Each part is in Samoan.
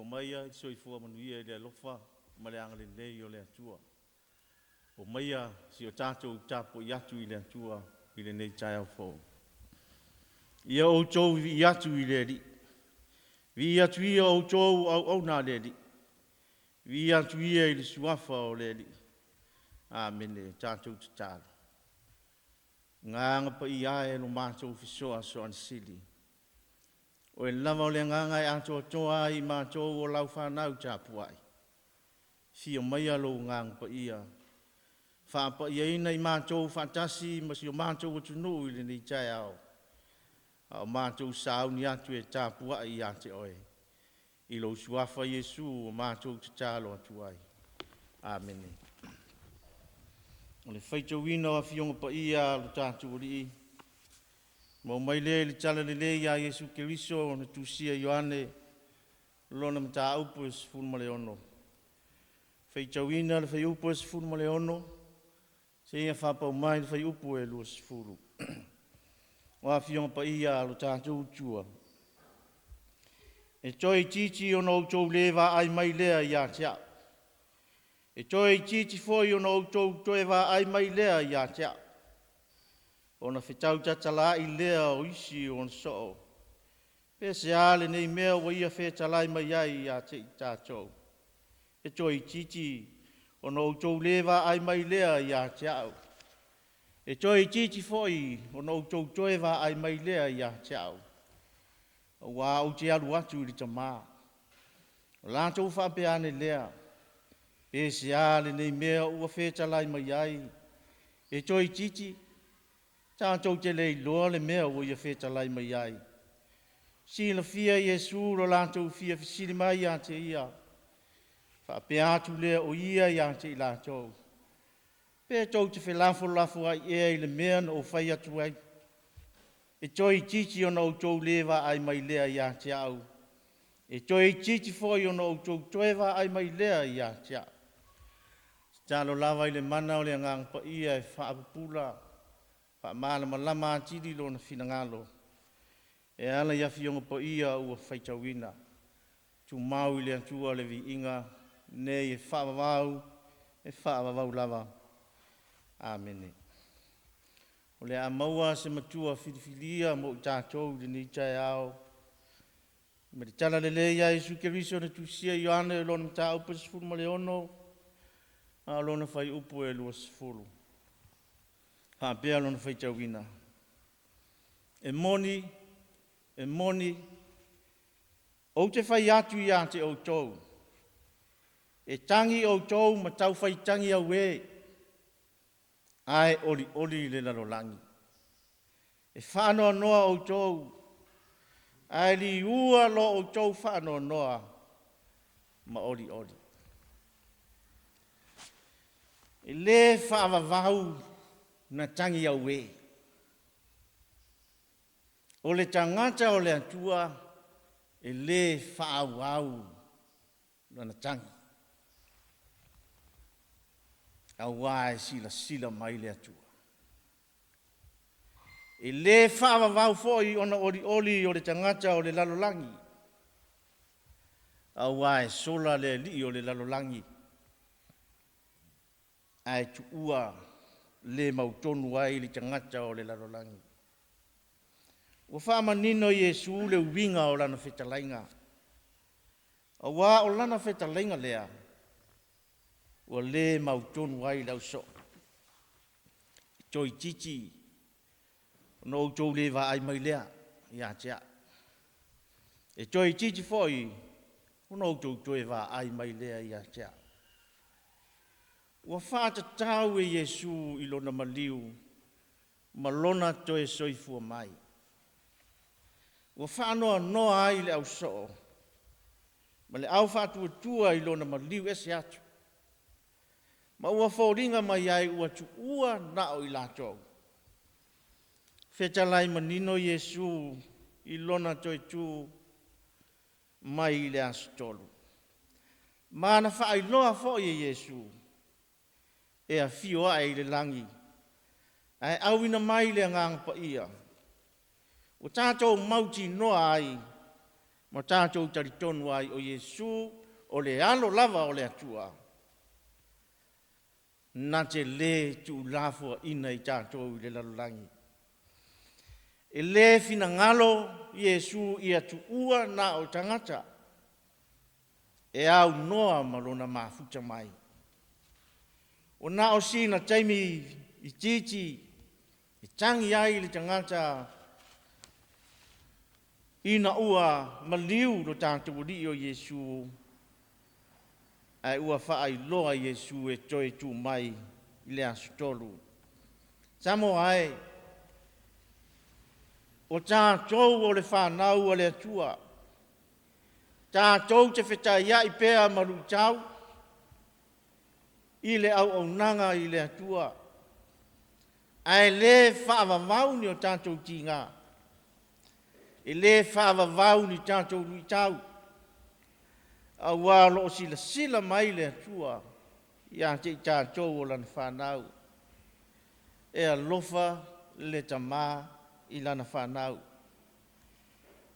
Soifua maia i le soifua manuia i le alofa ma le agalelei o le Atua. Omaia se i o tatou tapuai atu i le Atua i lenei taeao fou. Ia outou vivii atu i le Alii. Viia atu ia outou o auauna a le Alii. Viia atu ia i le suafa o le Alii. Amene. Tatou tatalo. Agaga Paia e, lo matou fesoasoani sili, Oe lava o le agaga e atoatoa ai i matou o lau fanau tapuai. Fia maia lou Agaga Paia, faapaiaina i matou faatasi ma si o matou atunuu i lenei taeao, a o matou sauni atu e tapuai ia te Oe. I lou Suafa Iesu ua matou tatalo atu ai. Amene. O le faitauina o Afioga Paia a lo tatou Alii, maua mai lea i le Tala Lelei a Iesu Keriso na tusia e Ioane, lona mataupu e 16. Faitauina le fuaiupu e 16 seia faapau mai le fuaiupu e 20. O Afioga Paia a lo tatou Atua, e toe itiiti ona outou le vaai mai lea ia te au. E toe itiiti foi ona outou toe vaai mai lea ia te au, ona fetau tatalaai lea o isi ona soo, pe se a lenei mea ua ia fetalai mai ai ia te i tatou? E toe itiiti ona outou le vaai mai lea ia te au. E toe itiiti foi ona outou toe vaai mai lea ia te au, aua ou te alu atu i le Tamā. O latou faapea ane lea, pe se a lenei mea ua fetalai mai ai? E toe itiiti, tatou te le iloa le mea ua ia fetalai mai ai. Silafia e Iesu lo latou fia fesili mai ia te ia, faapea atu lea o ia ia te i latou, pe tou te felafolafoai ea i le mea na ou fai atu ai, e toe itiiti ona outou le vaai mai lea ia te au, e toe itiiti foi ona outou toe vaai mai lea ia te au. Tatalo lava i le mana o le Agaga Paia e faapupula, faamalamalama atili Lona finagalo e ala i Afioga Paia ua faitauina. Tumau i le Atua le viiga nei e faavavau, e faavavau lava. Amene. O le a maua se matua filifilia mo i tatou i lenei taeao mai le Tala Lelei a Iesu Keriso na tusia e Ioane i lona mataupu e 16, a o lona fuaiupu e 20. Faapea lona faitauina, E moni, e moni, ou te fai atu ia te outou, e tagi outou ma tau faitagi auē, ae olioli le lalolagi. E faanoanoa outou, ae liua lo outou faanoanoa ma olioli. E lē faavavau na tagi auē. O le tagata o le Atua e lē faaauau lana tagi, auā e silasila mai le Atua. E lē faavavau foi ona olioli o le tagata o le lalolagi, auā e sola le alii o le lalolagi ae tuua le mautonu ai le tagata o le lalolagi. Ua faamanino e Iesu le uiga o lana fetalaiga, auā o lana fetalaiga lea ua le mautonu ai le ausoo. Toeititi ona outou le vaai mai lea ia te au. E toeitiiti foi ona outou toe vaai mai lea ia te au. Ua faatatau e Iesu i lona maliu ma lona toe soifua mai. Ua faanoanoa ai le ausoo ma le aufaatuatua i lona maliu ese atu, ma ua foliga mai ai ua tuua na o i latou. Fetalai manino Iesu i lona toe tu mai i le aso 3, ma na faailoa foi e Iesu e afio ae i le lagi ae auina mai le Agaga Paia, ua tatou mautinoa ai Ma tatou talitonu ai o Iesu o le alo lava o le Atua na te lē tuulafoaina i tatou i le lalolagi. E lē finagalo Iesu ia tuua na o tagata e aunoa ma lona mafuta mai. Ua na o sina taimi itiiti e tagi ai le tagata ina ua maliu lo tatou Alii o Iesu, ae ua faailoa Iesu e toe tu mai i le aso tolu. Samoa e, o tatou o le fanau a le Atua, tatou te fetaiai pea ma luitau i le auaunaga i le Atua, ae le faavavau ni o tatou tiga, e le faavavau ni tatou luitau, aua o lo o silasila mai le Atua ia te i tatou o Lana fanau. E alofa le Tama i lana fanau.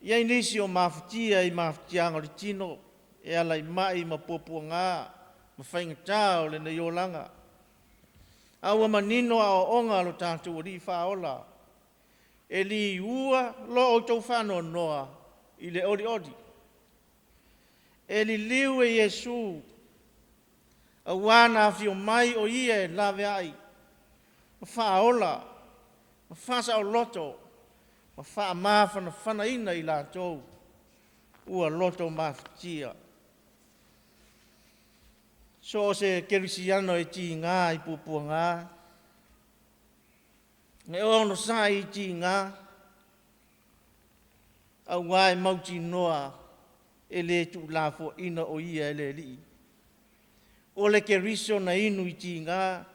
E i ai nisi o mafatia i mafatiaga o le tino e ala i mai ma puapuaga ma faigata o lenei olaga, a ua manino aoaoga a lo tatou Alii Faaola, e liua lo outou faanoanoa i le olioli. E liliu e Iesu aua na afio mai o Ia e laveai ma faaola ma faasaoloto ma faamafanafanaina i latou ua loto mafatia. So o se kerisiano e tiga i puapuaga, e onosai i tiga, aua e mautinoa e le tuulafoaina o Ia e le Alii. O le Keriso na inu i tiga,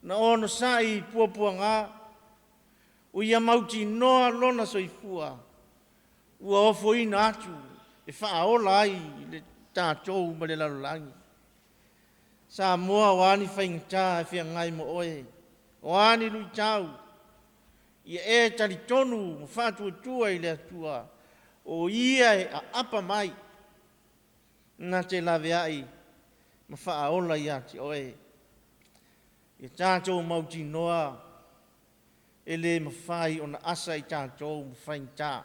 na onosai i puapuaga, ua ia mautinoa lona soifua ua ofoina atu e faaola ai i tatou ma le lalolagi. Samoa, o a ni faigata e feagai ma oe, o a ni luitau, ia e talitonu ma faatuatua i le Atua, o Ia e aapa mai na te laveai ma faaola ia te oe. Ia tatou mautinoa e le mafai ona asa i tatou ma faigata,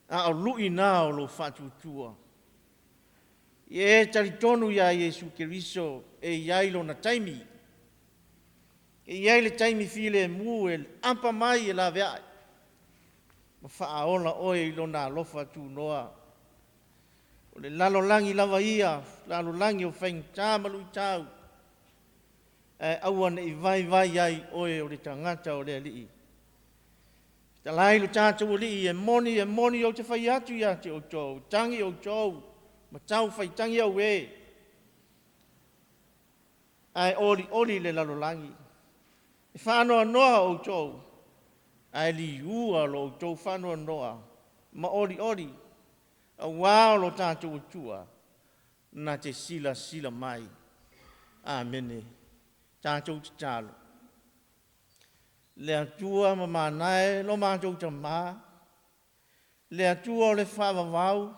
a o lui na o lou faatuatua. Ia e talitonu ia Iesu Keriso e i ai lona taimi, e i ai le taimi filemu e apa mai e laveai ma faaola oe i lona alofa tunoa. O le lalolagi lava ia, lalolagi o faigata ma luitau, ae aua ne i vaivai ai oe o le tagata o le Alii. Fetalai lo tatou Alii, e moni, e moni, ou te fai atu ia te outou, tagi outou ma tau faitagi auē, ae olioli le lalolagi. E faanoanoa outou, ae liua lo outou faanoanoa ma olioli, aua o lo tatou Atua na te silasila mai. Amene. Tatou tatalo. Le Atua mamana e, lo matou Tama, le Atua o le faavavau,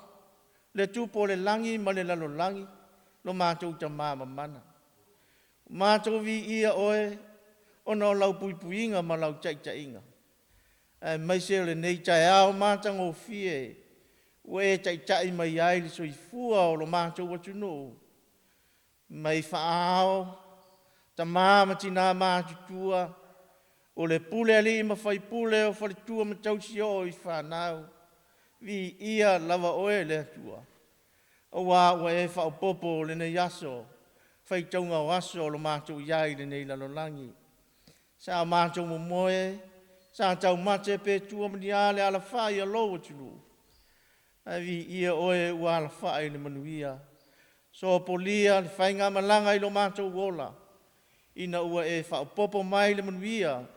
le Tupu o le lagi ma le lalolagi, lo matou Tama mamana. Matou viia oe ona o lau puipuiga ma lau taitaiga, aemaise o lenei taeao matagofie ua e taitai mai ai le soifua o lo matou atunuu, mai faa-ao, tama ma tina matutua, o le pule a alii ma faipule, o faletua ma tausii, e oo i fanau. Viia lava oe le Atua, aua ua e faaopoopo lenei aso, faitauga o aso o lo matou i ai i lenei lalolagi. Sa matou momoe, sa taumate pe tua ma ni a le alafai a lou atunuu, ae viia oe ua alafai i le manuia. Sopolia le faigamalaga i lo matou ola, ina ua e faaopoopo mai le manuia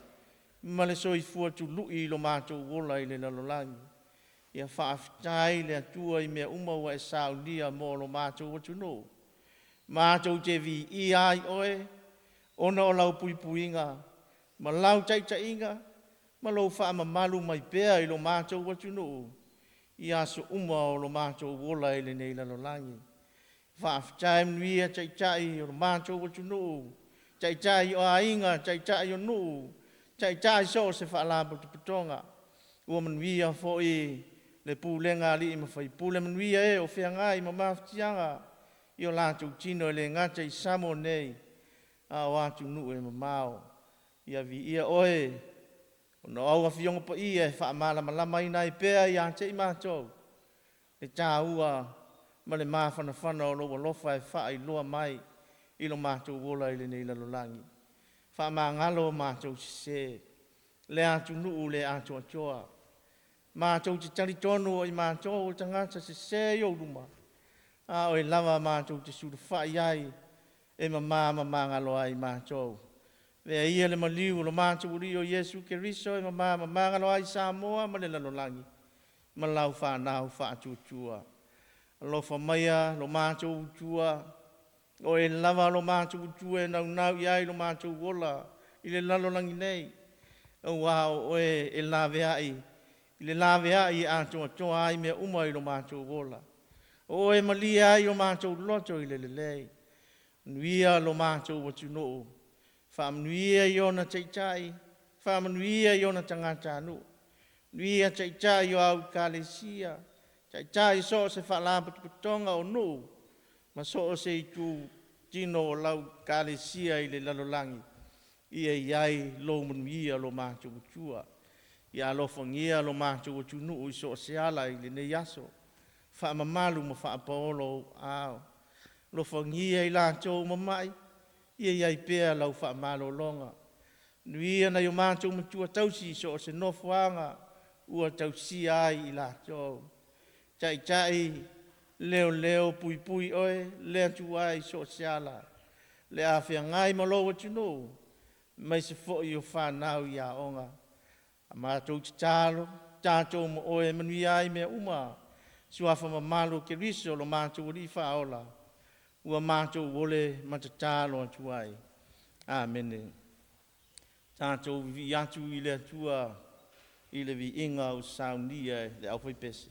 ma le soifua tului i lo matou ola i le lalolagi. Ia faafetai le Atua i mea uma ua e saunia mo lo matou atunuu. Matou te viia ai oe ona o lau puipuiga ma lau taitaiga ma lou faamamalu mai pea i lo matou atunuu. i aso uma o lo matou ola i lenei lalolagi. Faafetai manuia taitai o lo matou atunuu, taitai o aiga, taitai o nuu, taitai so o se faalapotopotoga. Ua manuia foi le pulega a alii ma faipule, manuia e o feagai ma mafatiaga i o latou tino, e le gata i Samoa nei, a o atunuu e mamao. Ia viia Oe ona o au Afioga Paia e faamalamalamaina ai pea ia te i matou le taua ma le mafanafana o lou alofa e faailoa mai i lo matou ola i lenei lalolagi. Faamagalo matou sese, le atunuu le atoatoa. Matou te talitonu o i matou o tagata sese i ou luma, a o Oe lava matou te sulufai i ai e mama ma magalo ai matou. Avea ia le maliu o lo matou Alii o Iesu Keriso e mama ma magalo ai Samoa ma le lalolagi ma lau fanau faatuatua. Alofa maia lo matou Atua, o Oe lava lo matou Atua e naunau i ai lo matou ola i le lalolagi nei, aua o Oe e laveai i le laveai e atoatoa ai mea uma i lo matou ola. O Oe e malie ai o matou loto i le lelei. Manuia lo matou atunuu, faamanuia i ona taitai, faamanuia i ona tagatanuu, manuia taitai o au Ekalesia, taitai o so o se faalapotopotoga o nuu ma so o se itutino o lau Ekalesia i le lalolagi, ia i ai lou manuia lo matou Atua. Ia alofagia lo matou atunuu i so o se ala i lenei aso, faamamalu ma faapaolo ou aao. Alofagia i latou ua mamai, ia i ai pea lau faamalologa. Manuia nai o matou matua tausi i so o se nofoaga ua tausia ai i latou. Taitai, leoleo, puipui oe le Atua i so o se ala, o le a feagai ma lou atunuu, aemaise foi o fanau i aoga. A matou tatalo, tatou ma Oe e manuia ai mea uma, suafa mamalu o Keriso lo matou Alii Faaola, ua matou ole ma tatalo atu ai. Amene. Tatou vivii atu i le Atua i le viiga ua saunia e le aufaipese.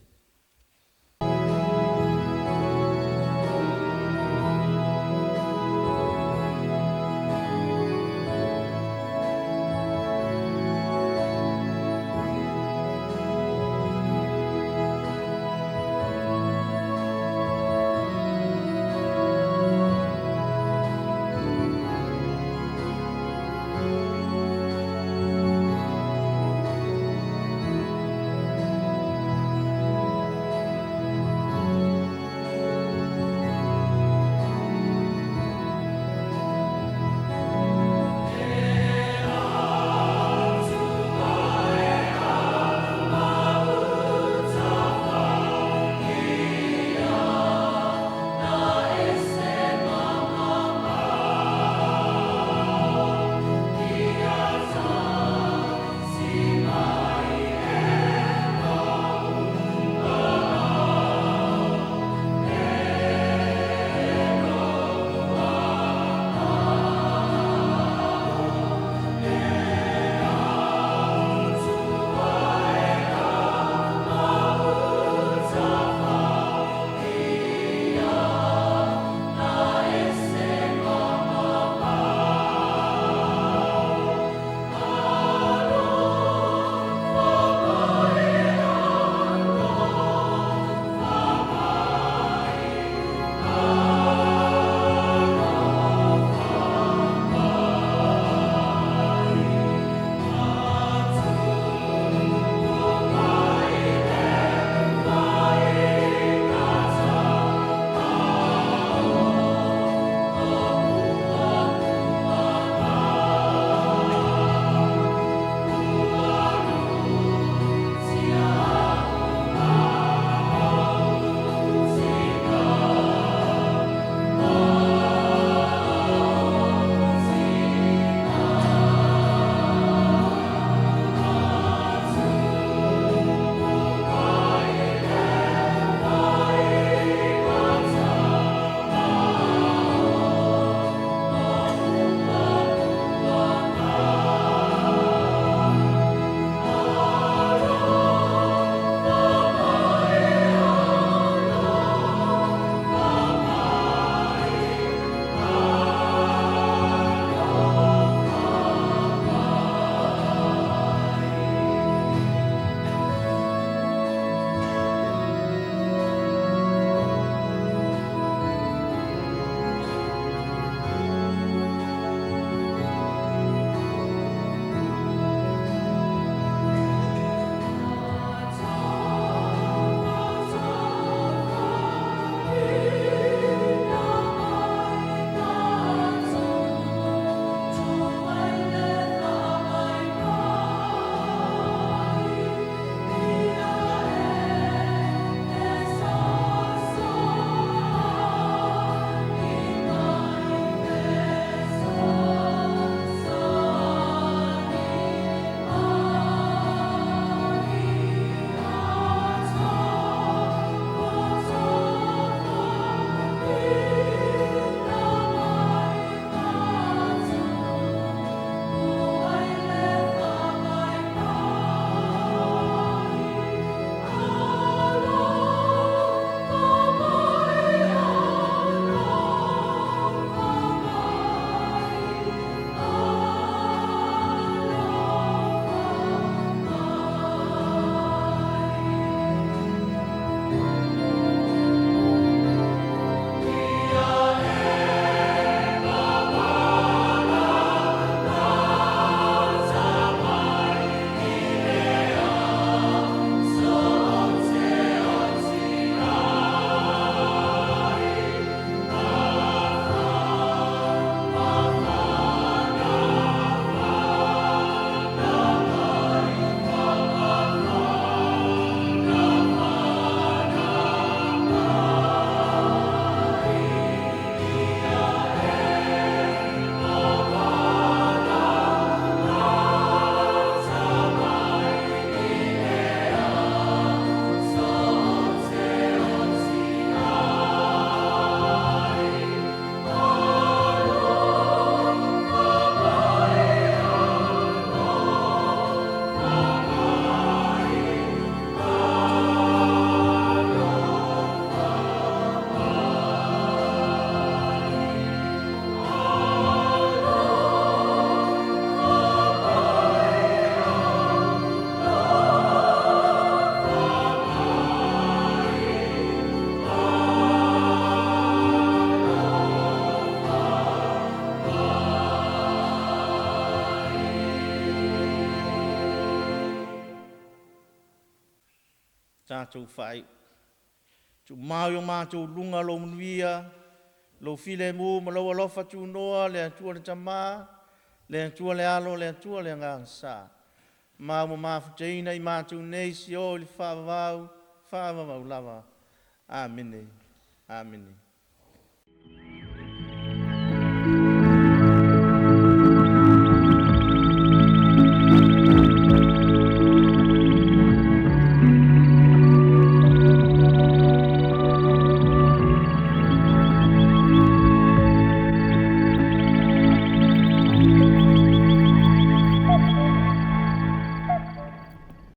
Tatou faaiu. Tuumau i o matou luga lou manuia, lou filemu ma lou alofa tunoa, le Atua le Tama, le Atua le Alo, le Atua le Agaga Sa. Ma ua mafutaina i matou nei si o i le faavavau, faavavau lava. Amene. Amene.